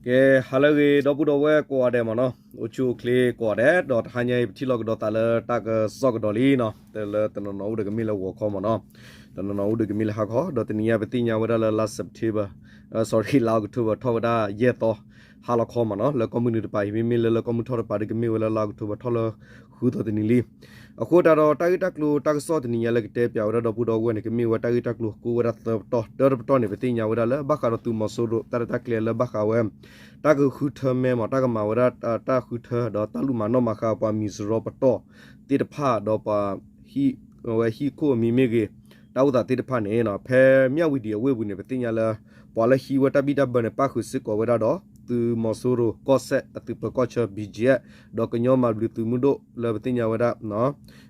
ကဲ ဟါလၢအဂ့ၤ ဒီပုၢ်ဒီဝဲၢ်ကိးဂၤဒဲးမ့ၢ်နီၤ, အိၣ်ဆူၣ်အိၣ်ချ့ကိးဂၤဒဲး ဒီးတဟါညါအံၤ ပထံၣ်လိာ်ကဒီးသးလၢတၢ်ကစီၣ်ကဒီးလံနီၤ, တလၢတနီၤနီၤအိၣ်ဒီးကမ့ၢ်လၢဂီၤခီမ့ၢ်နီၤ, တနီၤနီၤအိၣ်ဒီးကမ့ၢ်လၢဟါခီ, ဒီးတနံၤညါပသ့ၣ်ညါဝဲဒၣ်လၢလါ September, sorry, လါ October ထီၣ်ဝဲဒၣ်ယဲၢ်သီ ဟါလီၤခီမ့ၢ်နီၤ, လၢကီၢ်မုၢ်နုာ်တပၤအံၤ မ့မ့ၢ်လၢလၢကီၢ်မုၢ်ထီၣ်တပၤဒီးကမ့ၢ်ဝဲလၢလါ October ထီၣ်လၢဃုသီတနံၤလံ. အဃိသတးဒီးတၢ်ဂ့ၢ်တၢ်ကျိၤတၢ်ကစီၣ်တနံၤညါလၢကတဲပၠးဝဲဒၣ်ဒီပုၢ်ဒီဝဲၢ်န့ၣ် ကမ့ၢ်ဝဲတၢ်ဂ့ၢ်တၢ်ကျိၤကိးဝဲဒၣ်သၢပတီၢ်, တၢတပတီၢ်န့ၣ် ပသ့ၣ်ညါဝဲဒၣ်လၢဘၣ်ဃးဒီးသုးမီၤစိရိၤ တၢ်ရဲၣ်တၢ်ကျဲၤလၢဘၣ်ဃးဝဲ တၢ်ကဃုထၢမဲမ့ၢ် တၢ်ကမၤဝဲဒၣ်တၢ်ဃုထၢ ဒီးတၢ်လူၤမၤနီၣ်မၤဃါပှၤမံၤစရီပတီၢ်သ့ၣ်တဖၣ် ဒီးပှၤ အဝဲဟံၣ်ခိၣ်အမံၤမ့ၢ်ဂ့ၤ တၢ်အိၣ်သးသ့ၣ်တဖၣ်န့ၣ် ဖဲမၠၣ်ဝံၤဒံၤအဝ့ၢ်ပူၤန့ၣ် ပသ့ၣ်ညါလၢ ပှၤလၢဟံးဝဲတၢ်ဘံၣ်တၢ်ဘၢန့ၣ် ပၣ်ဃုာ်စ့ၢ်ကီးဝဲဒၣ်ဒီး သုးမီၤစိရိၤကီၢ်စဲၣ်အသုးပၢၤကီၢ်ဆၢ ဘံၣ်ကၠံၣ်အဲၣ် ဒီးကညီမၤဘျုးသုးမုၢ်ဒိၣ်လၢပသ့ၣ်ညါဝဲဒၣ်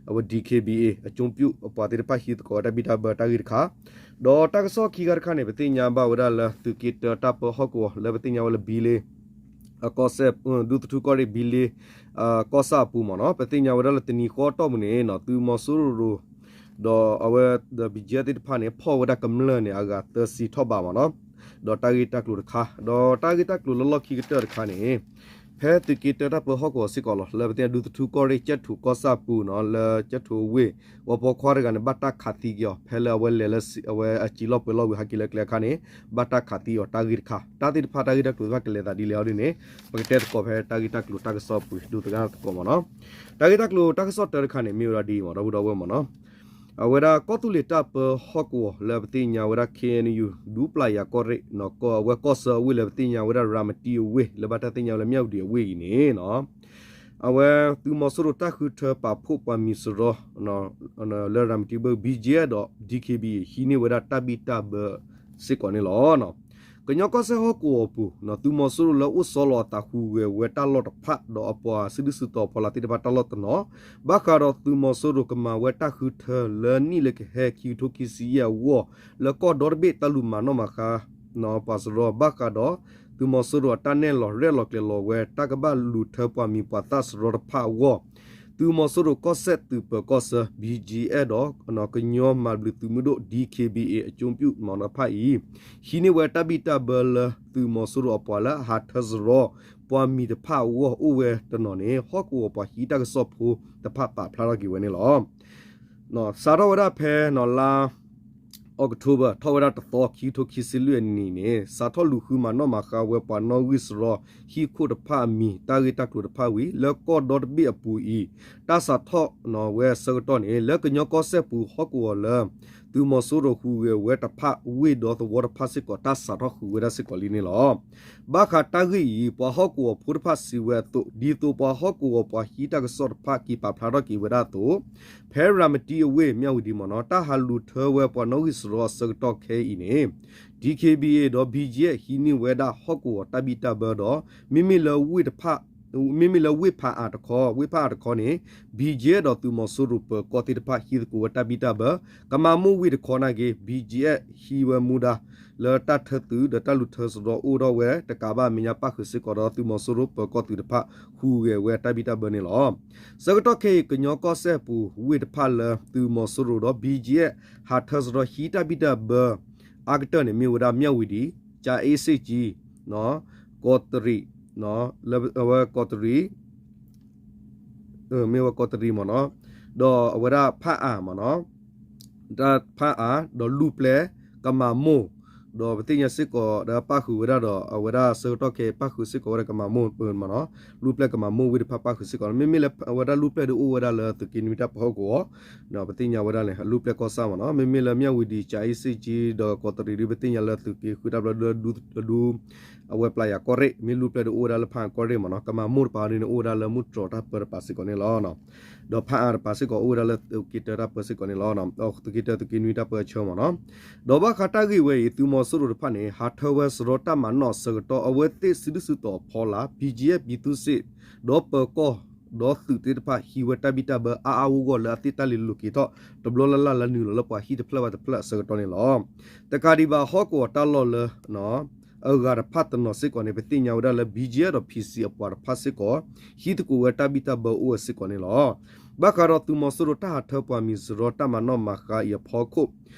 အဝဲ ဒီက့ဘံၣ်အ့ၣ် အကၠိပၠူၣ် အပှၤသ့ၣ်တဖၣ်ဟံးသကိးဝဲတၢ်ဘံၣ်တၢ်ဘၢတၢ်ဂ့ၢ်တခါ, ဒီးတၢ်ကစီၣ်ခံခါတခါန့ၣ် ပသ့ၣ်ညါဘၣ်ဝဲဒၣ်လၢသုးက့တၢတၢ်ပၢဟီၣ်ကဝီၤ လၢပသ့ၣ်ညါဝဲလၢဘံလ့ ကီၢ်စဲၣ် ဒူသထူကီၢ်ရ့ၣ်ဘံလ့ ကီၢ်ဆၣ်အပူၤမ့ၢ်နီၤ, ပသ့ၣ်ညါဝဲဒၣ်လၢတနံၤဃီအတီၢ်ပူၤန့ၣ် သုးမီၤစိရိၤ ဒီးအဝဲ ဒီး ဘံၣ်ကၠံၣ်အဲၣ် သ့ၣ်တဖၣ်န့ၣ် ဖီၣ်ဝဲဒၣ်ကမျၢၢ်န့ၣ် အဂၤသၢဆံထီၣ်ဘးမ့ၢ်နီၤ, ဒီးတၢ်ဂ့ၢ်တၢ်ကျိၤတခါ, ဒီးတၢ်ဂ့ၢ်တၢ်ကျိၤလၢလီၢ်ခံကတၢၢ်တခါန့ၣ် ဖဲသုးက့တၢတၢ်ပၢဟီၣ်ကဝီၤစ့ၢ်ကီးလီၤ လၢပသ့ၣ်ညါဒူသထူကီၢ်ရ့ၣ် ကၠဲၣ်ထိးကီၢ်ဆၣ်ပူၤနီၤ, လၢကၠဲၣ်ထိးအဝ့ၢ် ပှၤပိာ်ခွါတဂၤန့ၣ် ဘၣ်တၢ်ခးသံက့ၤအီၤ ဖဲလၢအဝဲလဲၤလၢ အဝဲအစံာ်လီၢ်ပှဲၤလီၢ်ဝံၤဟးက့ၤလၢကျဲအခါန့ၣ် ဘၣ်တၢ်ခးသံအီၤတၢ်ဂ့ၢ်တခါ, တၢ်သ့ၣ်တဖၣ်တၢ်ဂ့ၢ်တၢ်ကျိၤသ့ၣ်တဖၣ်ကလဲၤသးဒ်လဲၣ်အီၤဒ်န့ၣ် ပကတဲသကိးဖဲတၢ်ဂ့ၢ်တၢ်ကျိၤတၢ်ကစီၣ်ပူၤ ဒိသကၣ်သကိးမ့ၢ်နီၤ, တၢ်ဂ့ၢ်တၢ်ကျိၤတၢ်ကစီၣ်တၢတခါန့ၣ် မ့ၢ်ဝဲဒၣ်ဒ်အံၤမ့ၢ်ဒီပုၢ်ဒီဝဲၢ်မ့ၢ်နီၤ, အဝဲဒၣ်ကီၢ်သူလ့ၤတၢ်ပၢဟီၣ်ကဝီၤလၢပသ့ၣ်ညါဝဲဒၣ် ခ့ၣ်အဲၣ်ယူၣ် ဒူပျၢ်ယၤကီၢ်ရ့ၣ် အဝဲကီၢ်ဆၢအဝ့ၢ်လၢပသ့ၣ်ညါဝဲဒၣ်ရၤမတံအဝ့ၢ် လၢဘၣ်တၢ်သ့ၣ်ညါဝဲလၢမၠၣ်ဝံၤဒံၤအဝ့ၢ်အံၤန့ၣ်နီၤ, အဝဲသုးမီၤစိရိၤတၢ်ဃုထၢပာ်ဖှိၣ်ပှၤမံၤစရီ လၢရၤမတံအဝ့ၢ် ဘံၣ်ကၠံၣ်အဲၣ် ဒီး ဒီက့ဘံၣ်အ့ၣ် ဟံးန့ၢ်ဝဲဒၣ်တၢ်ဘံၣ်တၢ်ဘၢစ့ၢ်ကီးန့ၣ်လီၤ. ကညီကီၢ်စဲၣ်ဟီၣ်ကဝီၤအပူၤ သုးမီၤစိရိၤလၢအိၣ်ဆီလီၤအသးဟူးဂဲၤဝဲတၢ်လီၢ်တဖၣ် ဒီးအပှၤစုဒုၣ်စုတီၤဖီလာ်သ့ၣ်တဖၣ်တၢ်လီၢ်တနီၤ ဘၣ်ဃးဒီးသုးမီၤစိရိၤကမၤဝဲတၢ်ဃုထၢလၢနံၣ်လၢကဟဲခံကထိခံဆံယဲၢ်အဂီၢ် လၢကီၢ်ဒီတဘ့ၣ်တၢ်လူၤမၤနီၣ်မၤဃါ ပှၤစရီ ဘၣ်ဃးဒီး သုးမီၤစိရိၤအတၢ်နဲၣ်လီၤရဲၣ်လီၤကျဲၤလီၤဝဲ တၢ်ကဘၣ်လူၤထၢပှၤမံၤပှၤသၣ်စရီတဖၣ်အဂီၢ် သုးမီၤစိရိၤကီၢ်စဲၣ်သုးပၢၤကီၢ်ဆၢ ဘံၣ်ကၠံၣ်အဲၣ် ဒီး ကညီမၤဘျုးသုးမုၢ်ဒိၣ် ဒီက့ဘံၣ်အ့ၣ် အကၠိပၠူၣ်မ့ၢ်နီၤတဖၣ်အံၤ ဟံးန့ၢ်ဝဲတၢ်ဘံၣ်တၢ်ဘၢလၢသုးမီၤစိရိၤအပှၤလၢအဟးထၢစရီ ပှၤမံၤတဖၣ်အဂီၢ်အိၣ်ဝဲတနီၤန့ၣ် ဟီၣ်ကဝီၤပှၤဟံးတၢ်ကစီၣ်ဖိတဖၣ်ပာ်ဖျါထီၣ်က့ၤဝဲန့ၣ်လီၤ. စးထီၣ်ဝဲဒၣ်ဖဲလါ October ထီၣ်ဝဲဒၣ်တသီ ခံကထိခံဆံလွံၢ်အနံၣ်န့ၣ် စးထီၣ်လူၤဃုမၤနီၣ်မၤဃါဝဲပှၤနီၣ်ဂံၢ်စရီ ဟံၣ်ခိၣ်တဖၣ်အမံၤ တၢ်ဂ့ၢ်တၢ်ကျိၤတဖၣ်ဝံၤ လၢကီၢ်ဒီတဘ့ၣ်အပူၤအံၤ တၢ်စးထီၣ်ဝဲအဆၢကတီၢ်န့ၣ် လၢကညီကီၢ်စဲၣ်ပူၤဟီၣ်ကဝီၤလၢ သုးမီၤစိရိၤဟူးဂဲၤဝဲတဖၣ် ဝ့ၢ်ဒီသဝီတဖၣ်စ့ၢ်ကီး တၢ်စးထီၣ်ဃုာ်ဝဲဒၣ်စ့ၢ်ကီးလံန့ၣ်လီၤ. ဘၣ်ဃးတၢ်ဂ့ၢ်အံၤ ပှၤဟီၣ်ကဝီၤဖိတဖၣ်စံးဝဲအသိး ဒ်သိးပှၤဟီၣ်ကဝီၤပှၤဟံးတၢ်ကစီၣ်တဖၣ်က့ၤပာ်ဖျါထီၣ်က့ၤဝဲဒၣ်အသိး ဖဲရၤမတံအဝ့ၢ် မၠၣ်ဝံၤဒံၤမ့ၢ်နီၤ တၢ်ဟးလူၤထၢဝဲပှၤနီၣ်ဂံၢ်စရီအဆၢကတီၢ်ခဲအံၤန့ၣ် ဒီက့ဘံၣ်အ့ၣ် ဒီး ဘံၣ်ကၠံၣ်အဲၣ် ဟံးန့ၢ်ဝဲဒၣ်ဟီၣ်ကဝီၤတၢ်ဘံၣ်တၢ်ဘၢဒီး မ့မ့ၢ်လၢဝ့ၢ်တဖၣ် မ့မ့ၢ်လၢဝ့ၢ်ဖးအးတခီ ဝ့ၢ်ဖးအးတခီန့ၣ် ဘံၣ်ကၠံၣ်အဲၣ် ဒီးသုးမီၤစိရိၤပၢၤကီၢ်သ့ၣ်တဖၣ်ဟံးသကိးဝဲတၢ်ဘံၣ်တၢ်ဘၢ, ကမၤမိၢ်ဝ့ၢ်တခီနာ်က့ ဘံၣ်ကၠံၣ်အဲၣ် ဟံးဝဲမူဒါ လၢတၢ်ထၢသုးဒီးတၢ်လူၤထၢစရီအိၣ်ထီၣ်ဝဲ တကးဘၣ်အမဲာ်ညါပၣ်ဃုာ်စ့ၢ်ကီးဒီးသုးမီၤစိရိၤပၢၤကီၢ်သုးတဖၣ် ဟူးဂဲၤဝဲတၢ်ဘံၣ်တၢ်ဘၢန့ၣ်လီၤ. ဆၢကတီၢ်ခဲအံၤ ကညီကီၢ်စဲၣ်ပူၤဝ့ၢ်တဖၣ်လၢသုးမီၤစိရိၤဒီး ဘံၣ်ကၠံၣ်အဲၣ် ဟးထၢစရီဟံးတၢ်ဘံၣ်တၢ်ဘၢ အါကတၢၢ်န့ၣ် မ့ၢ်ဝဲဒၣ်မၠၣ်ဝံၤဒံး ကၠၤအ့စ့ၣ်ကၠံ ကီးတရံး လၢအဝဲကီးတရံး မ့ၢ်ဝဲကီးတရံးမ့ၢ်နီၤ, ဒီးအဝဲဒၣ်ဖးအါမ့ၢ်နီၤ, ဖးအါ ဒီးလူၢ်ပျဲၢ် ကမၤမိၢ်, ဒီးပသ့ၣ်ညါစ့ၢ်ကီး ဒီးပၣ်ဃုာ်ဝဲဒၣ်ဒီး အဝဲဒၣ်ဆၢကတီၢ်ခဲအံၤ ပၣ်ဃုာ်စ့ၢ်ကီးဝဲဒၣ်ကမၤမိၢ်မ့ၢ်နီၤ, လူၢ်ပျဲၢ်ကမၤမိၢ်ဝ့ၢ်တဖၣ်ပၣ်ဃုာ်စ့ၢ်ကီး, မ့မ့ၢ်လၢအဝဲဒၣ်လူၢ်ပျဲၢ်ဒုးအိၣ်ဝဲဒၣ်လၢသုးက့နွံတၢ်ပၢဟီၣ်ကဝီၤ ဒီးပသ့ၣ်ညါဝဲဒၣ်န့ၣ် လူၢ်ပျဲၢ်ကီၢ်ဆၣ်မ့ၢ်နီၤ, မ့မ့ၢ်လၢမၠၣ်ဝံၤဒံး ကၠၤအ့စ့ၣ်ကၠံ ဒီးကီးတရံးဒုး ပသ့ၣ်ညါလၢသုးက့ဃုတၢ်ဘျီဒုး အဝဲပျၢ်ယၤကီၢ်ရ့ၣ် မ့ၢ်လူၢ်ပျဲၢ်ဒုးအိၣ်ဝဲဒၣ်လၢဖးအါကီၢ်ရ့ၣ်မ့ၢ်နီၤ, ကမၤမိၢ်တပၤဒ်န့ၣ် အိၣ်ဝဲဒၣ်လၢမူတြီၤတၢ်ပၢတပၤစ့ၢ်ကီးန့ၣ်လီၤ. ဒီးဖးအါတပၤစ့ၢ်ကီးအိၣ်ဝဲဒၣ်လၢသုးက့တၢတၢ်ပၢစ့ၢ်ကီးန့ၣ်လီၤ, သုးက့တၢသုးက့နွံတၢ်ပၢအဆၢမ့ၢ်နီၤ, ဒီးဘၣ်ဃးတၢ်ဂ့ၢ်ဝဲအံၤ သုးမီၤစိရိၤတဖၣ်န့ၣ် ဟးထၢဝဲစရီတၢ်မၤနီၣ်အဆၢကတီၢ် အဝဲသ့ၣ်စုဒုၣ်စုတီၤအဖီလာ် ဘံၣ်ကၠံၣ်အဲၣ် ပံၤသူစ့ၣ် ဒီးပၢၤကီၢ် ဒီးသုးသ့ၣ်တဖၣ်ဟံးဝဲတၢ်ဘံၣ်တၢ်ဘၢအါအါဂီၢ်ဂီၢ်လၢအသ့ၣ်တၢ်လံၤလိာ်က့ၤထီၣ် တဘျီလၢ်လၢ်လၢနုာ်လီၤလၢပှၤဟံၣ်တဖျၢၣ်ဘၣ်တဖျၢၣ်အဆၢကတီၢ်န့ၣ်လီၤ. တကးဒံးဘၣ်ဟီၣ်ကဝီၤတၢ်လီၢ်လၢ အဂၤတဖၣ်တနီၤစ့ၢ်ကီးန့ၣ် ပသ့ၣ်ညါဝဲဒၣ်လၢ ဘံကၠဲဒီး ဖံစံ အပှၤတဖၣ်စ့ၢ်ကီး ဟံးသကိးဝဲတၢ်ဘံၣ်တၢ်ဘၢအိၣ်ဝဲစ့ၢ်ကီးန့ၣ်လီၤ. ဘၣ်ဃးဒီးသုးမီၤစိရိၤတၢ်ဟးထၢပှၤမံၤစရီတၢ်မၤနီၣ်မၤဃါအံၤအဖီခိၣ်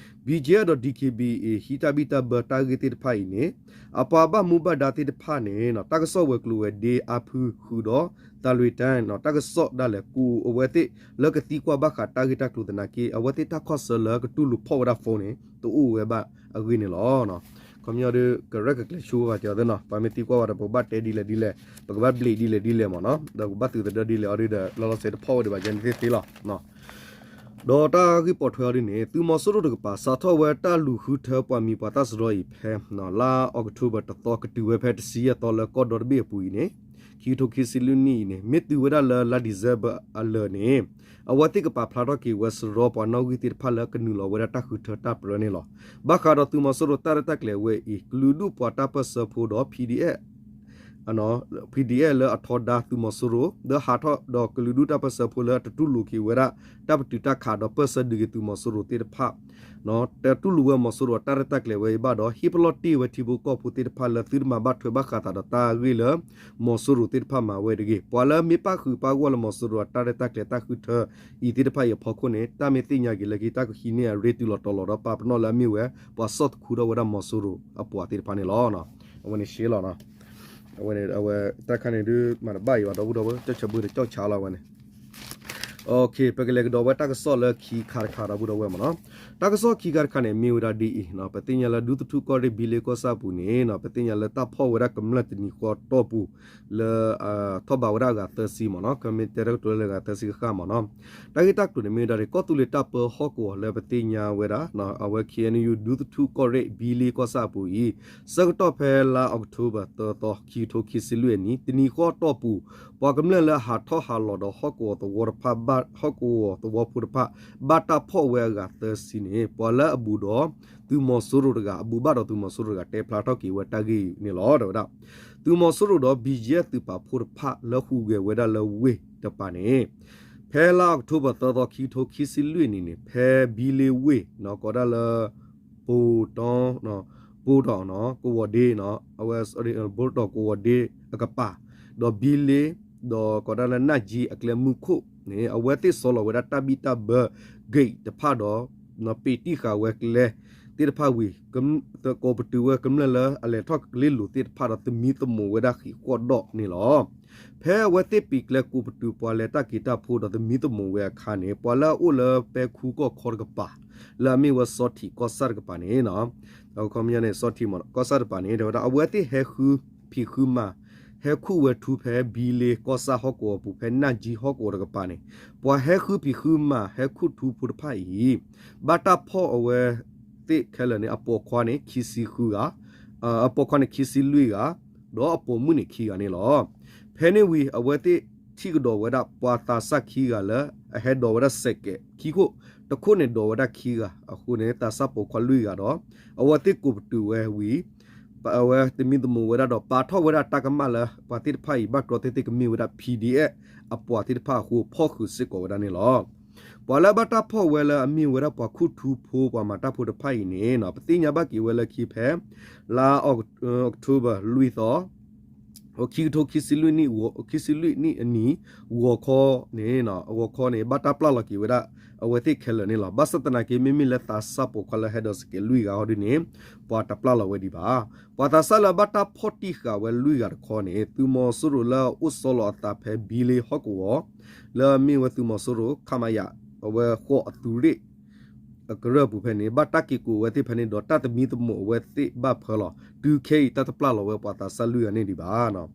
ဘံကၠဲဒီး ဒံၣ်ခ့ဘံအ့ၣ် ဟံးတၢ်ဘံၣ်တၢ်ဘၢတၢ်ဂ့ၢ်သ့ၣ်တဖၣ်အံၤန့ၣ် အပှၤဘၣ်မူဘၣ်ဒါသ့ၣ်တဖၣ်န့ၣ် တၢ်ကစီၣ်ဝဲၤကျိၤဝဲၤဒ့အါဖုဃုာ်ဒီး သးလွံၢ်တၢ် တၢ်ကစီၣ်ဒၣ်လဲာ် ကူးအဝဲသ့ၣ်လၢကသံကွၢ်ဘၣ်ဃးတၢ်ဂ့ၢ်တၢ်ကျိၤသနာ်က့ အဝဲသ့ၣ်တၢ်ခီၣ်ဆၢလၢကတူၢ်လိာ်ဖီၣ်ဝဲဒၣ် phone န့ၣ် တအိၣ်ဝဲဘၣ်အဂ့ၢ်န့ၣ်လီၤ. ခီပညီဒ် ကရဲၣ်ကကျဲၤဆူဘၣ်ကီသ့ၣ်နီၤ ပှၤမ့ၢ်သံကွၢ်ဝဲဒီး ပကဘၣ်တဲဒ်လဲၣ်ဒ်လဲၣ် ပကဘၣ်ဘျ့းဒ်လဲၣ်ဒ်လဲၣ်မ့ၢ်နီၤ ဒီးပကဘၣ်သုးသဒၢဒ်လဲၣ်အီၤဒ်ဒီး လီၤလီၤဆဲးတဖီၣ်ဝဲဒံးဘၣ်ယဲန့ၣ်သ့သ့လီၤ. ဒီးတၢ်ဂ့ၢ်ပိာ်ထွဲအီၤဒ်န့ၣ် သုးမီၤစိရိၤတကပၤ စးထီၣ်ဝဲတၢ်လူၤဃုထၢပှၤမံၤပှၤသၣ်စရီအံၤဖဲ လါအီးကထိဘၢၣ်တသီ ကတုၤဝဲဖဲတဆံယဲၢ်သီလၢကီၢ်ဒီတဘ့ၣ်အပူၤအံၤန့ၣ် ခံကထိခံဆံလွံၢ်နံၣ်အံၤန့ၣ် မ့ၢ်တုၤဝဲဒၣ်လၢလါဒံၣ်စဲဘၢၣ်အလၢာ်န့ၣ် အဝဲသ့ၣ်ကပာ်ဖျါထီၣ်က့ၤဝဲစရီပှၤနီၣ်ဂံၢ်သ့ၣ်တဖၣ်လၢကနုာ်လီၤဝဲဒၣ်တၢ်ဃုထၢတၢ်ပြၢန့ၣ်လီၤ. ဘၣ်ဃးဒီးသုးမီၤစိရိၤတၢ်ရဲၣ်တၢ်ကျဲၤဝဲအံၤ ကလုာ်ဒူၣ်ပှၤတၢ်ပၢၢ်ဆၢဖိဒီး PDF PDF လၢအထီဒါသုးမီၤစိရိၤ လၢဟးထီၣ်ဒီးကလုာ်ဒူၣ်တၢ်ပၢၢ်ဆၢဖိလၢတတူၢ်လိာ်က့ၤဝဲဒၣ် တၢ်ပတုာ်တၢ်ခးဒီးပၢၢ်ဆၢဒုးက့ၤသုးမီၤစိရိၤသ့ၣ်တဖၣ် တတူၢ်လိာ်ဝဲမီၤစိရိၤအတၢ်ရဲၣ်တၢ်ကျဲၤဝဲအံၤဘၣ်ဒီး ဟ့ၣ်ပလီၢ်တ့ၢ်ဝဲထံဖိကီၢ်ဖိသ့ၣ်တဖၣ်လၢသုတမၤဘၣ်ထွဲဘၣ်ဃးသးဒီးတၢ်ဂ့ၢ်လၢ မီၤစိရိၤသ့ၣ်တဖၣ်မၤဝဲတဂ့ၤ. ပှၤလၢမ့ၢ်ပၣ်ဃုာ်ပၣ်ဂီၢ်လၢမီၤစိရိၤအတၢ်ရဲၣ်တၢ်ကျဲၤတၢ်ဃုထၢအံၤသ့ၣ်တဖၣ်အံၤအဖီခိၣ်န့ၣ် တၢ်မ့ၢ်သ့ၣ်ညါက့ၤလၢခံတၢ်ကဟံးန့ၢ်အရ့တုၤလီၤတီၤလီၤဒီးပာ်ပနီၣ်လၢအမ့ၢ်ဝဲ ပှၤစီၣ်သခူထီၣ်ဝဲဒၣ်မီၤစိရိၤအပှၤသ့ၣ်တဖၣ်န့ၣ်လီၤ. အဝဲန့ၣ်ရှဲလီၤနီၤ အဝဲန့ၣ် အဝဲတၢ်ခါန့ၣ်ဒုးမၤတဘၣ်အံၤဘၣ် ဒီပုၢ်ဒီဝဲၢ် ကၠီၣ်ဆၢဘုဒီးကၠီၣ်ဆၢလီၤဝဲန့ၣ် ပကလဲၤကဒီးဝဲတၢ်ကစီၣ်လၢခံခါတခါဒီပုၢ်ဒီဝဲၢ်မ့ၢ်နီၤ. တၢ်ကစီၣ်ခံခါတခါန့ၣ် မ့ၢ်ဝဲဒၣ်ဒ်အံၤ, ပသ့ၣ်ညါလၢဒူသထူၣ်ကီၢ်ရ့ၣ်ဘံလ့ကီၢ်ဆၣ်အပူၤန့ၣ် ပသ့ၣ်ညါလၢတၢ်ဖီၣ်ဝဲဒၣ်ကမျၢၢ်တနံၤဃီအတီၢ်ပူၤ လၢ ထီၣ်ဘးဝဲဒၣ်အဂၤသၢဆံမ့ၢ်နီၤ, ကမ့ၢ်တဲတၢ်ကတိၤလၢအဂၤသၢဆံဃၣ်ဃၣ်မ့ၢ်နီၤ. တၢ်ဂ့ၢ်တၢ်ကျိၤန့ၣ်မ့ၢ်ဝဲဒၣ် ကီၢ်သူလ့ၤတၢ်ပၢဟီၣ်ကဝီၤလၢပသ့ၣ်ညါဝဲဒၣ် အဝဲ KNU ဒူသထူၣ်ကီၢ်ရ့ၣ်ဘံလ့ကီၢ်ဆၣ်အပူၤအံၤ ဆၢကတီၢ်ဖဲလါအီးကထိဘၢၣ်သၢသီ ခံကထိခံဆံလွံၢ်အနံၤ တနံၤဃီအတီၢ်ပူၤ ပှၤကမျၢၢ်လၢအဟးထီၣ်ဟးလီၤဒီးဟီၣ်ကဝီၤသဝီတဖၣ်ဘၣ် ဟီၣ်ကဝီၤသဝီဖိတဖၣ် ဘၣ်တၢ်ဖီၣ်ဝဲအဂၤသၢဆံန့ၣ် ပှၤလၢအဘူးဒီးသုးမီၤစိရိၤတဂၤ အဘူးဘၣ်ဒီးသုးမီၤစိရိၤတဂၤ တဲဖျါထီၣ်က့ၤဝဲတၢ်ဂ့ၢ်အံၤန့ၣ်လီၤ. ဒီးဝဲဒၣ် သုးမီၤစိရိၤဒီး ဘံယဲၢ် သုးပာ်ဖှိၣ်တဖၣ်လၢဟူးဂဲၤဝဲဒၣ်လၢဝ့ၢ်တပၤန့ၣ် ဖဲလါအီးကထိဘၢၣ်သၢသီ ခံကထိခံဆံလွံၢ်အနံၤန့ၣ် ဖဲဘံလ့ဝ့ၢ် ကိးဒၣ်လၢ ပိတီ ပိတီ ကဝီၤဒ့ အဝဲ ပိတီ ကဝီၤဒ့အကပၤ ဒီးဘံလ့ ဒီးကိးဒၣ်လၢနၢ်ကၠံအကျဲမုၢ်ခိၣ်န့ၣ် အဝဲသ့ၣ်ဆီလီၤဝဲဒၣ်တၢ်ဘံၣ်တၢ်ဘၢ gate တဖၣ်ဒီး ပ့ၤတံၢ်ဃာ်ဝဲကျဲသ့ၣ်တဖၣ်ဝံၤ ကိးပတုာ်ဝဲကမျၢၢ်လၢအလဲၤထီၣ်ကလ့လိၤသ့ၣ်တဖၣ်ဒီးသမံသမိးဝဲဒၣ်ဃံးဃီၣ်ဒီၣ်န့ၣ်လီၤ. ဖဲအဝဲသ့ၣ်ပ့ၤကျဲကိးပတုာ်ပှၤလဲၤတၢ်က့ၤတၢ်ဖိဒီးသမံသမိးဝဲအခါန့ၣ် ပှၤလၢအအိၣ်လၢပဲခူကီၢ်ခီတကပၤ လၢအမ့ၢ်ဝဲစီၤထံးကီၢ်ဆၣ်တကပၤန့ၣ် ခီပညီန့ၣ် စီၤထံးမ့ၢ်ကီၢ်ဆၣ်တကပၤန့ၣ် တဲဝဲဒၣ် အဝဲသ့ၣ်ဟဲဃုဖံးဃုမၤ ဟဲခူၣ်ဝဲထူဖဲဘံလ့ကီၢ်ဆၣ်ဟီၣ်ကဝီၤပူၤ ဖဲနၢ်ကၠံဟီၣ်ကဝီၤတကပၤန့ၣ် ပှၤဟဲဃုဖံးဃုမၤ ဟဲခူၣ်ထူဖိတဖၣ်အံၤ ဘၣ်တၢ်ဖီၣ်အဝဲသ့ၣ်ခဲလၢာ်န့ၣ် အပိာ်ခွါန့ၣ် ခံဆံဃုဂၤ အပိာ်ခွါန့ၣ် ခံဆံလွံၢ်ဂၤ ဒီးအပိာ်မုၣ်န့ၣ် ခံဂၤန့ၣ်လီၤ. ဖဲန့ၣ်ဝံၤ အဝဲသ့ၣ်ထံၣ်ကဒီးဝဲဒၣ် ပှၤသးစၢ်ခံဂၤလၢ အဟဲဒိးဝဲဒၣ်စဲးကဲး ခံခိၣ် တခိၣ်န့ၣ်ဒိးဝဲဒၣ်ခံဂၤ အဃိန့ၣ် သးစၢ်ပိာ်ခွါလွံၢ်ဂၤဒီး အဝဲသ့ၣ်ကိးပတုာ်ဝဲဝံၤ အဝဲသမံသမိးဝဲဒၣ်ဒီး ပာ်ထီၣ်ဝဲဒၣ်တၢ်ကမၣ်လၢ ပှၤသ့ၣ်တဖၣ်အံၤ ဘၣ်တြီသ့ၣ်သ့ၣ်ကမ့ၢ်ဝဲဒၣ် PDF အပှၤသ့ၣ်တဖၣ်အဃိ ဖီၣ်ဃုာ်စ့ၢ်ကီးဝဲဒၣ်န့ၣ်လီၤ. ပှၤလၢအဘၣ်တၢ်ဖီၣ်ဝဲလၢအမ့ၢ်ဝဲဒၣ်ပှၤခူၣ်ထူဖိ ပှၤမၤတၢ်ဖိတဖၣ်အံၤန့ၣ် ပသ့ၣ်ညါဘၣ်က့ၤဝဲလၢခံဖဲ လါအီးကထိဘၢၣ် လွံၢ်သီ ခံကထိခံဆံလွံၢ်နံၣ် ခံဆံလွံၢ်နံၣ်အနံၤ ဂီၤခီန့ၣ် အဂီၤခီန့ၣ် ဘၣ်တၢ်ပျၢ်လီၤက့ၤဝဲဒၣ် အဝဲသ့ၣ်ခဲလၢာ်န့ၣ်လီၤ. ဘၣ်ဆၣ်သနာ်က့ မ့မ့ၢ်လၢသးစၢ်ပိာ်ခွါလၢဟဲဒိးစဲးကဲးလွံၢ်ဂၤဟီဒ်န့ၣ် ပှၤတပျၢ်လီၤဝဲဒံးဘၣ်. ပှၤသးစၢ်လၢအဘၣ်တၢ်ဖီၣ်တံၢ်ဃာ်ဝဲလွံၢ်ဂၤတခီန့ၣ် သုးမီၤစိရိၤလၢအအိၣ်ဆီလီၤအသးဖဲဘံလ့ဟီၣ်ကဝီၤ လၢအမ့ၢ်ဝဲသုးမီၤစိရိၤ ခမရ အဝဲဃိးအသုးရ့ၣ် ကရၢၢ်ပူၤဖဲန့ၣ် ဘၣ်တၢ်က့ၤကိးဝဲသ့ၣ်ဖဲန့ၣ်ဒီး တၢ်သမံသမိးအဝဲသ့ၣ်ဘၣ်ဖၢလီၤ. တုၤခဲအံၤ တၢ်တပျၢ်လီၤဝဲပှၤသးစၢ်လွံၢ်ဂၤန့ၣ်ဒံးဘၣ်.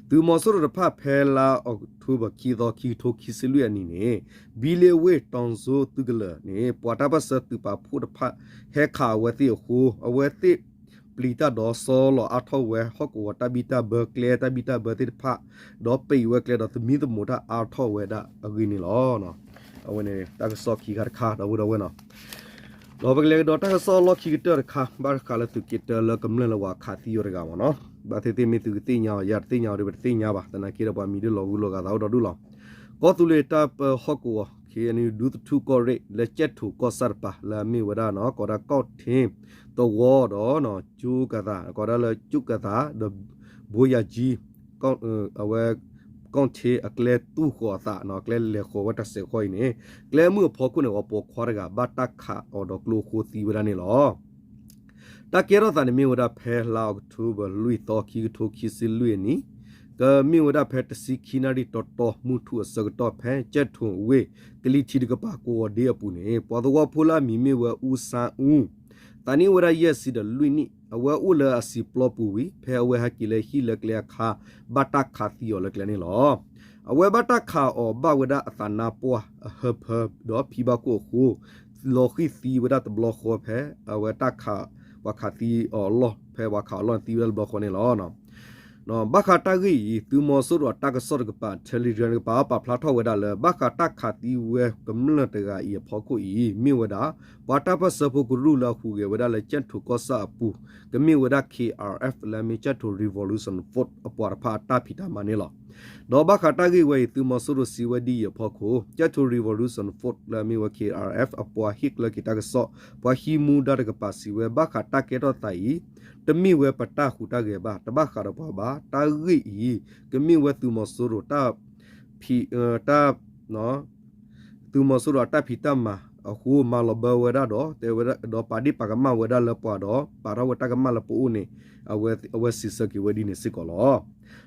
သုးမီၤစိရိၤတဖၣ်ဖဲလါအီးကထိဘၢၣ် ခံသီ ခံကထိခံဆံလွံၢ်အနံၤန့ၣ် ဘံလ့ဝ့ၢ်တီၤစိသုကလၢၤန့ၣ် ပှၤတၢ်ပၢၢ်ဆၢသုးပာ်ဖှိၣ်တဖၣ် ဟဲခးအဝဲသ့ၣ်အဃိ အဝဲသ့ၣ်ပျံၤတၢ်ဒီးဆီလီၤအါထီၣ်ဝဲဟီၣ်ကဝီၤတၢ်ဘံၣ်တၢ်ဘၢကျဲတၢ်ဘံၣ်တၢ်ဘၢသ့ၣ်တဖၣ် ဒီးပံၤဝဲကျဲဒီးသမံသမိးတၢ်အါထီၣ်ဝဲဒၣ်အဂ့ၢ်န့ၣ်လီၤ. အဝဲန့ၣ် တၢ်ကစီၣ်ခံခါတခါ ဒီပုၢ်ဒီဝဲၢ်နီၤ ဒီးပကလဲၤကဒီးတၢ်ကစီၣ်လီၢ်ခံကတၢၢ်တခါ ဘၣ်ဃးလၢသုးက့တၢလၢကမျၢၢ်လၢပှၤခးသံအီၤတဂၤမ့ၢ်နီၤ. ဘၣ်သ့ၣ်သ့ၣ်မ့ၢ်သုကသ့ၣ်ညါအီၤ ယၤတသ့ၣ်ညါအီၤဒီး ပတသ့ၣ်ညါဘၣ်. သနာ်က့ဒီးပှၤမံၤဒုးလီၤဂုၤလီၤဂၤသးအိၣ်ဒီဒူၣ်လီၤ. ကီၢ်သူလ့ၤတၢ်ပၢဟီၣ်ကဝီၤ ခ့ၣ်အဲၣ်ယူၣ် ဒူသထူကီၢ်ရ့ၣ် လၢကၠဲၣ်ထိၣ်ကီၢ်ဆၣ်တပၤ လၢအမ့ၢ်ဝဲဒၣ်နီၤ ကိးဒၣ်ကီၢ်ထံသဝီဒီး ကၠူကသး ကိးဒၣ်လၢကၠူကသး ဒီး ဘိယၤကၠံ အဝဲ ကီၢ်ထံအကျဲတူၢ်ဃီၤအသးနီၤ အကျဲလဲၤဃီၤဝဲတၢ်စဲးဃီအံၤန့ၣ် ကျဲမုၢ်အဖီခိၣ်န့ၣ် ဂီၤပိာ်ခွါတဂၤ ဘၣ်တၢ်ခးအီၤဒီးကျိအဃိသံဝဲဒၣ်န့ၣ်လီၤ. တၢ်ကဲထီၣ်သးန့ၣ်မ့ၢ်ဝဲဒၣ်ဖဲလါအီးကထိဘၢၣ် လွံၢ်သီ ခံကထိခံဆံလွံၢ်အနံၣ် ကမ့ၢ်ဝဲဒၣ်ဖဲတဆံခံနၣ်ရံၣ်တီတီ မုၢ်ထူၣ်အဆၢကတီၢ် ဖဲကၠဲၣ်ထိၣ်ဝ့ၢ် ကလံၤထံးတကပၤ ကဝီၤဒ့အပူၤန့ၣ် ပှၤသဝီဖိလၢအမံၤမ့ၢ်ဝဲ အူစါအူ သးနံၣ်အိၣ်ဝဲဒၣ်ယဲၢ်ဆံဒီးလွံၢ်နံၣ် အဝဲအိၣ်လၢအစံာ်ပျီပူၤဝံၤ ဖဲအဝဲဟဲက့ၤလၢဟံၣ်လၢကျဲအခါ ဘၣ်တၢ်ခးသံအီၤလၢကျဲန့ၣ်လီၤ. အဝဲဘၣ်တၢ်ခးအီၤဘၣ်ဝဲဒၣ်အသးနါပှၢ်အဟၢဖၢ ဒီးဖံဘၣ်ခိၣ်အဃိ လီၤဃံၢ်သံဝဲဒၣ်တဘျီဃီဖဲ အဝဲတၢ်ခး ပှၤခးသံအီၤအလီၢ် ဖဲပှၤခးအီၤအလီၢ်န့ၣ်သံဝဲဒၣ်တဘျီဃီန့ၣ်လီၤ. ဘၣ်ဃးတၢ်ဂ့ၢ်အံၤ သုးမီၤစိရိၤအတၢ်ကစီၣ်တကပၤ Telegram တကပၤ ပာ်ဖျါထီၣ်ဝဲဒၣ်လၢ ဘၣ်ဃးတၢ်ခးသံဝဲကမျၢၢ်တဂၤအံၤအဖီခိၣ်အံၤ မ့ၢ်ဝဲဒၣ် ပှၤတၢ်ပၢၢ်ဆၢဖိကရူၢ်လၢအဟူးဂဲၤဝဲဒၣ်လၢကၠဲၣ်ထိၣ်ကီၢ်ဆၣ်အပူၤ ကမ့ၢ်ဝဲဒၣ် K R F လၢအမ့ၢ် ကၠဲၣ်ထိၣ် Revolution Force အပှၤတဖၣ်အတၢ်ဖံးတၢ်မၤန့ၣ်လီၤ. ဒီးဘၣ်ဃးတၢ်ဂ့ၢ်ဝဲအံၤ သုးမီၤစိရိၤစံးဝဲဒ်အံၤအဖီခိၣ် ကၠဲၣ်ထိၣ် Revolution Force လၢအမ့ၢ်ဝဲ K R F အပှၤဟ့ၣ်ကျၢၤက့ၤတၢ်ကစီၣ် ပှၤဟံးမူဒါတကပၤစံးဝဲ ဘၣ်ဃးတၢ်ကဲထီၣ်သးအံၤ တမ့ၢ်ဝဲပတၢ်ဟူးတၢ်ဂဲၤဘၣ်, တဘၣ်ဃးဒီးပှၤဘၣ်. တၢ်ဂ့ၢ်အံၤ ကမ့ၢ်ဝဲသုးမီၤစိရိၤတၢ်ဖံး တၢ် သုးမီၤစိရိၤအတၢ်ဖံးတၢ်မၤအဃိ မၤလီၤဘၢဝဲဒၣ်ဒီး တဲဝဲဒၣ်ဒီး ပာ်ဒ့ၣ်ပာ်ကမၣ်ဝဲဒၣ်လၢပှၤဒီး ပာ်ထီၣ်ဝဲတၢ်ကမၣ်လၢပအိၣ်န့ၣ် အဝဲစံးဆၢက့ၤဝဲဒ်န့ၣ်စ့ၢ်ကီးလီၤ.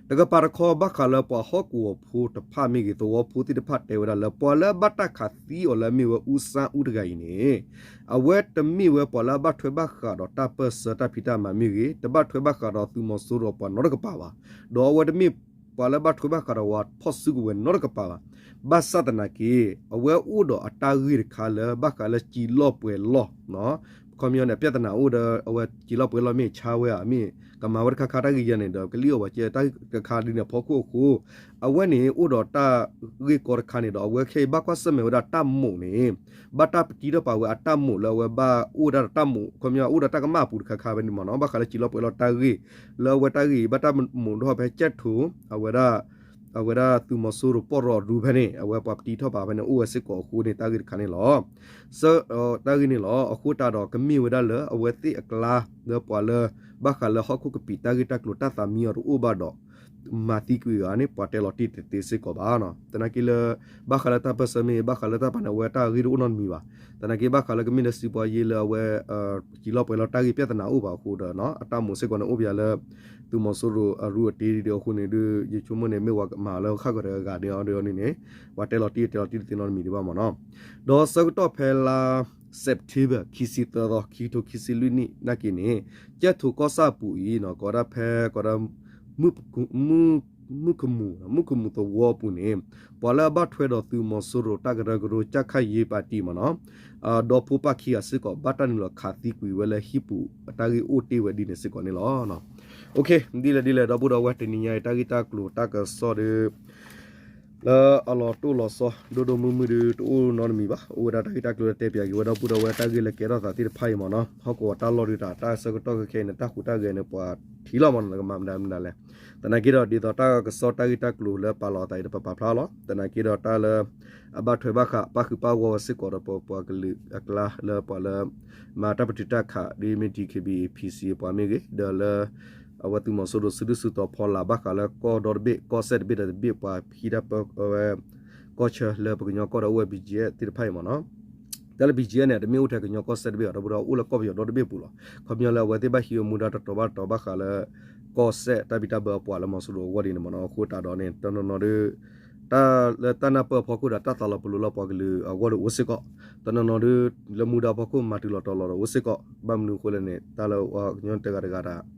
တကပၤတခီ ဘၣ်ဃးလၢပှၤဟီၣ်ကဝီၤဖိတဖၣ်မ့ၢ်ဂ့ၤ သဝီဖိသ့ၣ်တဖၣ်တဲဝဲဒၣ်လၢ ပှၤလၢအဘၣ်တၢ်ခးသံအီၤလၢအမ့ၢ်ဝဲ အူစါအူတဂၤအံၤန့ၣ် အဝဲတမ့ၢ်ဝဲပှၤလၢအဘၣ်ထွဲဘၣ်ဃးဒီးတၢ်ပၢၢ်ဆၢတၢ်ဖံးတၢ်မၤမ့ၢ်ဂ့ၤ, တဘၣ်ထွဲဘၣ်ဃးဒီးသုးမီၤစိရိၤပှၤနီတကပၤဘၣ်. ဒီးအဝဲတမ့ၢ်ပှၤလၢဘၣ်ထွဲဘၣ်ဃးဒီးဝၤဖီၣ်စုကဝဲၤနီတကပၤဘၣ်. ဘၣ်ဆၣ်သနာ်က့ အဝဲအိၣ်ဒီးအတၢ်ဂ့ၢ်တခါလၢ ဘၣ်ဃးလၢစံာ်လီၢ်ပှဲၤလီၢ် ခီပညီန့ၣ် ပြဿနာအိၣ်ဒီး အဝဲစံာ်လီၢ်ပှဲၤလီၢ်မ့ၢ်ဆါဝဲဧါ မ့ၢ်ကမၤဝဲတခါခါတၢ်ဂ့ၢ်ယဲန့ၣ်ဒီး ကလံၣ်အီၣ်ဝဲကဲ တၢ်တခါဒ်န့ၣ်အဖီခိၣ်အဃိ အဝဲန့ၣ်အိၣ်ဒီးတၢ်ဂ့ၢ်ကီတခါန့ၣ်ဒီး အဝဲခဲအံၤဘၣ်ကွၢ်ဆၢၣ်မဲာ်ဝဲဒၣ်တၢ်မိၣ်န့ၣ် ဘၣ်တၢ်ပတံထီၣ်ပာ်ဝဲအတၢ်မိၣ်လၢအဝဲဘၣ်အိၣ်ဝဲဒၣ်ဒီးတၢ်မိၣ် ခီပညီအိၣ်ဒီးတၢ်ကမၣ်အပူၤတခါခါဖဲန့ၣ်မ့ၢ်နီၤ ဘၣ်ဃးလၢစံာ်လီၢ်ပှဲၤလီၢ်တၢ်ဂ့ၢ် လၢအဝဲတၢ်ဂ့ၢ်အံၤ ဘၣ်တၢ်မိၣ်ထီၣ်ဖဲကၠဲၣ်ထိၣ် အဝဲဒၣ် အဝဲဒၣ်သုးမီၤစိရိၤပီၢ်ရီအရူဖဲန့ၣ် အဝဲပှၤပတံထီၣ်ပာ်ဖဲန့ၣ် အိၣ်ဝဲစ့ၢ်ကီးအဃိန့ၣ် တၢ်ဂ့ၢ်တခါန့ၣ်လီၤ. တၢ်ဂ့ၢ်န့ၣ်လီၤ. အဃိတၢ်ဒီးကမ့ၢ်ဝဲဒၣ်လၢအဝဲသ့ၣ်အကျါ လၢပှၤလၢ ဘၣ်ဃးလၢဟီၣ်ခိၣ်ကပံာ်တၢ်ဂ့ၢ်တၢ်ကျိၤတၢ်သးမံအီၤတအိၣ်ဘၣ်ဒီး မၤသံကွံာ်အဂၤန့ၣ် ပှၤတဲလီၤတံၢ်တသ့စ့ၢ်ကီးဘၣ်နီၤ. သနာ်က့လၢ ဘၣ်ဃးလၢတၢ်ပၢၢ်ဆၢမ့ၢ်ဂ့ၤ ဘၣ်ဃးလၢတၢ်ပာ်န့ၣ် အဝဲတၢ်ဂ့ၢ်တအိၣ်နီတမံၤဘၣ်. သနာ်က့ဘၣ်ဃးလၢကမ့ၢ်လၢစံးပှၤယ့လၢအဝဲ စံာ်လီၢ်ပှဲၤလီၢ်တၢ်ဂ့ၢ်ပြဿနာအိၣ်ဘၣ်အဃိဒီး အတၢ်မိၣ်စ့ၢ်ကီးန့ၣ်အိၣ်ပယၤလၢ သုးမီၤစိရိၤအရူအတ့ဒ်အဃိန့ၣ်ဒီး ယဆိကမိၣ်န့ၣ် မ့ၢ်ဝဲမၤလၢဃၣ်ကတၢၢ်အဂၤဒ်အီၤဒ်အီၤန့ၣ်န့ၣ် ပှၤတဲလီၤတံၢ်တဲလီၤတံၢ်တသ့နီတမံၤဒံးဘၣ်မ့ၢ်နီၤ. ဒီးဆၢကတီၢ်ဖဲလါ September ခံဆံသၢသီ ခံကထိခံဆံလွံၢ်နံၣ်နာ်က့န့ၣ် ကၠဲၣ်ထိၣ်ကီၢ်ဆၣ်အပူၤအံၤ ကိးဒၣ်ဖဲ ကိးဒၣ် မုၢ်ခမူၣ် မုၢ်ခမူၣ်သဝီအပူၤန့ၣ် ပှၤလၢအဘၣ်ထွဲဒီးသုးမီၤစိရိၤတၢ်ကရၢကရိ ကၠၣ်ခၣ်ယ့ပၣ်တံၣ်မ့ၢ်နီၤ ဒီဖိပၢ်ခံဂၤစ့ၢ်ကီး ဘၣ်တၢ်နုာ်လီၤခးသံကွံာ်ဝဲလၢဟံၣ်ပူၤ အတၢ်ဂ့ၢ်အိၣ်တ့ၢ်ဝဲဒ်န့ၣ်စ့ၢ်ကီးန့ၣ်လီၤ. ဒ်လဲၣ်ဒ်လဲၣ် ဒီပုၢ်ဒီဝဲၢ်တနံၤညါအံၤ တၢ်ဂ့ၢ်တၢ်ကျိၤတၢ်ကစီၣ်ဒီး လၢအလီၤတိၢ်လီၤဆီ ဒိၣ်ဒိၣ်မုၢ်မုၢ်ဒီးတအိၣ်နီတမံၤဘၣ်. အိၣ်ဝဲဒၣ်တၢ်ဂ့ၢ်တၢ်ကျိၤလၢတဲပၠးက့ၤဝဲဒီပုၢ်ဒီဝဲၢ်တၢ်ဂ့ၢ်လၢကဲထီၣ်သးသ့ၣ်တဖၣ်အံၤမ့ၢ်နီၤ ဟီၣ်ကဝီၤတၢ်လီၢ်ဒုးတၢ် တၢ်ဆၢကတီၢ်ခဲခဲအံၤန့ၣ် တၢ်ဟူးတၢ်ဂဲၤန့ၣ် ပှၤထံၣ်လီၤမ့ၢ်နီၤ နကမၤမတၤမတၤလဲၣ်. သနာ်က့ဒီးဒ်သိးတၢ်ကစီၣ်တၢ်ဂ့ၢ်တၢ်ကျိၤလၢပာ်လီၤအသးအံၤဒီးပပာ်ဖျါလီၤ. သနာ်က့ဒီးတၢ်လၢ အဘၣ်ထွဲဘၣ်ဃး ပၣ်ဃုာ်ပၣ်ဂီၤဝဲစ့ၢ်ကီးဒီးပပှၤကလုာ်အကျါလၢပှၤလၢ မၤတၢ်ပတုာ်တၢ်ခးဒ်မ့ၢ် DKBA PC ပှၤမ့ၢ်ဂ့ၤ ဒီးလၢ အဝဲသုးမီၤစိရိၤစုဒုၣ်စုတီၤဖီလာ်ဘၣ်ဃးလၢကီၢ်ဒီတဘ့ၣ် ကီၢ်စဲၣ်တဘ့ၣ်ဒီးတဘ့ၣ်ပှၤဟံးတၢ်ပၢဝဲ ကီၢ်ဆၢလၢပကညီကီၢ်ဒီးအိၣ်ဝဲ BGF သ့ၣ်တဖၣ်အံၤမ့ၢ်နီၤ. တၢ်လၢ BGF န့ၣ် တမ့ၢ်အိၣ်ထဲကညီကီၢ်စဲၣ်တဘ့ၣ်ဘၣ် ဒီပုၢ်ဒီဝဲၢ်အိၣ်လၢကီၢ်ပယီၤဒီတဘ့ၣ်ပူၤလီၤ. ခီပညီလၢအဝဲသ့ၣ်ဘၣ်ဟံးဝဲမူဒါတတီၤဘၣ်တတီၤဘၣ်ဃးလၢ ကီၢ်စဲၣ်တၢ်ဘံၣ်တၢ်ဘၢအပှၤလၢမီၤစိရိၤအဂီၢ်ဒ်န့ၣ်မ့ၢ်နီၤ. အဃိသတးဒီးန့ၣ် တနီၤနီၤဒီး တၢ်လၢတၢ်နၢ်ပၢၢ်အဖီခိၣ်ဒီးတၢ်သးလီၤပလိာ်လၢပှၤကလုာ်အဂီၢ်ဒီးအိၣ်စ့ၢ်ကီး, တနီၤနီၤဒီး လၢမူဒါဖီခိၣ်မၤတုၤလီၤတီၤလီၤဒီးအိၣ်စ့ၢ်ကီး, ဘၣ်မနုၤအဃိလဲၣ်န့ၣ် တၢ်လၢပှၤကညီတဂၤတဂၤတၢ်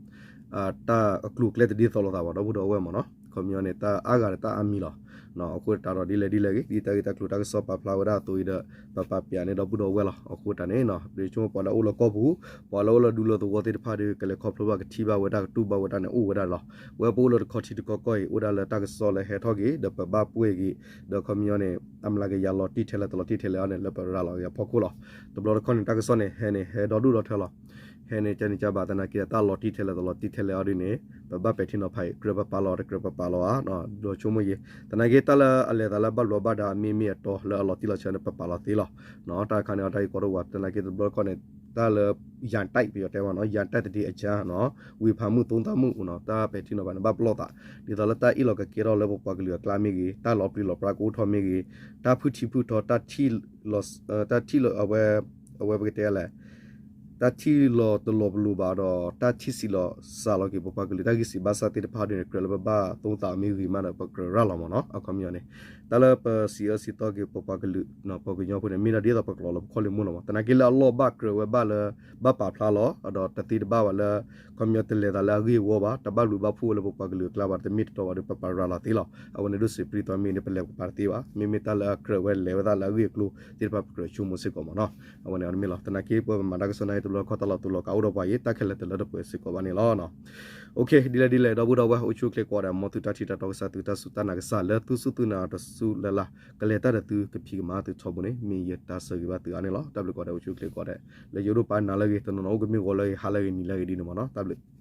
တၢ်အကျိၤအကျဲတဒ်သိးလိာ်သးဘၣ် ဒီပုၢ်ဒီဝဲၢ်မ့ၢ်နီၤ, ခီပညီန့ၣ် တၢ်အါဂၤဒီးတၢ်အါမံၤလီၤ. အဃိသတးဒီးဒ်လဲၣ်ဒ်လဲၣ်ဂ့ၤ ဒ်တၢ်ဂ့ၢ်တၢ်ကျိၤတၢ်ကစီၣ်ပာ်ဖျါဝဲဒၣ်အသိးအံၤဒီး ပပာ်ပၠးန့ၢ်ဒီပုၢ်ဒီဝဲၢ်လီၤ. အဃိသတးန့ၣ် ပဆိကမိၣ်ပှၤလၢအအိၣ်လၢကီၢ်ပူၤ ပှၤလၢအိၣ်လၢဒူလၢသဝီသ့ၣ်တဖၣ်ဒီး ကလဲၤခီဖျိဘၣ်ကထံၣ်ဘၣ်ဝဲဒၣ်ကတူၢ်ဘၣ်ဝဲဒၣ်န့ၣ်အိၣ်ဝဲဒၣ်လီၤ. ဝဲပအိၣ်လၢတခီထံတခီကီၢ်အံၤ အိၣ်ဒၣ်လၢတၢ်ကစီၣ်လၢဟဲထီၣ်က့ၤ ဒီးပဘၣ်ပှဲၢ်က့ၤ ဒီးခီပညီန့ၣ် အမျးကယၤလီၤတံၢ်ထဲလဲၣ်တလီၤတံၢ်ထဲလဲၣ်အီၤန့ၣ် လၢပရၤလီၤက့ၤအဖီခိၣ်လီၤ. တဘျီတခီၣ်န့ၣ် တၢ်ကစီၣ်န့ၣ် ဟဲန့ၣ် ဟဲဒီဒူၣ်ဒီထၢလီၤ. ဟဲန့ၣ်ကန့ၣ်ကဘၣ်သနာ်က့ တၢ်လီၤတံၢ်ထဲလဲၣ်တလီၤတံၢ်ထဲလဲၣ်အီၤဒ်န့ၣ် ပဘၣ်ပဲာ်ထံနီၤဖးအံၤ ကြၢးပပာ်လီၤ တကြၢးပပာ်လီၤဧါ, ဒီးဆိကမိၣ်ယံၤ သနာ်က့ တၢ်လၢအလဲၤသးလၢဘၣ်လိာ်ဘၣ်ဒါ အမ့မ့ၢ်အတီလၢအလီၤတံၢ်လီၤဆဲးန့ၣ် ပပာ်လီၤသ့လီၤ. တၢ်ခါန့ၣ်အီၤ တၢ်ဂ့ၢ်ကီတအိၣ်ဘၣ် သနာ်က့ တဘျီတခီၣ်န့ၣ် တၢ်လၢ ယၤတၢ် ပယီၤတဲမးနီၤ ယၤတၢ်တဒံးအကၢနီၤ ဝံၤဖးမုၢ်သိသးမုၢ်နီၤ တၢ်ပဲာ်ထံနီၤဖးန့ၣ် ဘၣ်ပလီၢ်သး ဒ်သိးလၢတၢ်အ့ၣ်လိာ်ကကဲထီၣ်လၢပပှၤကလုာ်အကျါမ့ၢ်ဂ့ၤ, တၢ်လီၤပျံၤလီၤပြါကအိၣ်ထီၣ်မ့ၢ်ဂ့ၤ, တၢ်ဖုၣ်ထံဖုၣ်ထီ တၢ်ထံၣ်လီၤ တၢ်ထံၣ်လီၤ အဝဲ အဝဲပကတဲလဲၣ် တၢ်ထံၣ်လီၤတလီၤပလိာ်ဘၣ်ဒီး တၢ်ထံၣ်စံးလီၤစှၤလီၤက့ၤ ပပှၤကလုာ်တၢ်ဂံၢ်စၢ်ဘါစၢ်သ့ၣ်တဖၣ်ဒ်န့ၣ် ကြၢးလၢပဘၣ်သိသးမ့ၢ်ဂ့ၤမးဒီး ပကြၢးရၤလီၤမးနီၤ အခီပညီန့ၣ် တၢ်လၢပစံးအၢစံးသီက့ၤ ပပှၤကလုာ် ပှၤကညီဖိန့ၣ် မ့ၢ်ဒၣ်ဒ်သိးပကလီၤလၢပခီၣ်လ့ၢ်မိၢ်လီၤမး သနာ်က့လၢအလီၢ်ဘၣ်ကြၢးဝဲဘၣ်လၢ ဘၣ်ပာ်ဖျါလီၤ ဒီးတသ့တဘၣ်ဘၣ်လၢ ခီပညီတလဲၤသးလၢအဂ့ၢ်အဝီဘၣ် တဘၣ်ဘျုးဘၣ်ဖှိၣ်ဝဲလၢပပှၤကလုာ်အကျါဘၣ် တမ့ၢ်တတီဘၣ်ဒီး ပပာ်ရၤလီၤသ့လီၤ. အဝဲန့ၣ်ဒိၣ်စံးပြံသီမ့ၢ်န့ၣ် ပလဲၤပာ်တသ့ဘၣ် မ့မ့ၢ်တၢ်လၢအကြၢးဝဲလဲၤဝဲဒၣ်လၢအဂ့ၢ်အကျိၤသ့ၣ်တဖၣ် ပကြၢးဆိကမိၣ်စ့ၢ်ကီးမးနီၤ အဝဲန့ၣ်အီၤတမ့ၢ်လီၤ. သနာ်က့ ပမၤတၢ်ကစီၣ်န့ၣ် တဘျီတခီၣ်တၢ်လီၤတူာ်လီၤကာ်အိၣ်ဒီးပှၤအံၤ တၢ်ခဲလၢာ်တလၢတပှဲၤစ့ၢ်ကီးဘၣ်န့ၣ်လီၤ. ဒ်လဲၣ်ဒ်လဲၣ် ဒီပုၢ်ဒီဝဲၢ် အိၣ်ဆူၣ်အိၣ်ချ့ကိးဂၤဒဲး မ်သုတၢ်ထံၣ်တၢ်တီကစၢ် သုတၢ်စူၢ်တၢ်နာ်ကစၢ် လၢသုစူၢ်သုနာ်တစူၢ်လၢ်လၢ် ကလဲၤတၢ်ဒီးသုကဖံးကမၤသုထီဘိန့ၣ် မ့ၢ်ယတၢ်ဆၢဂ့ၤဘၣ်သုအါန့ၣ်လီၤ. တၢ်ဘျုးကိးဂၤဒဲး အိၣ်ဆူၣ်အိၣ်ချ့ကိးဂၤဒဲး လၢယအိၣ်ဒိၣ်ပာ်နၤလၢအဂ့ၤ တနီၤနီၤအိၣ်ကမ့ၢ်ဂီၤလၢအဂ့ၤ ဟါလၢအဂ့ၤ နံၤလၢအဂ့ၤဒ်န့ၣ်မးနီၤ တၢ်ဘျုး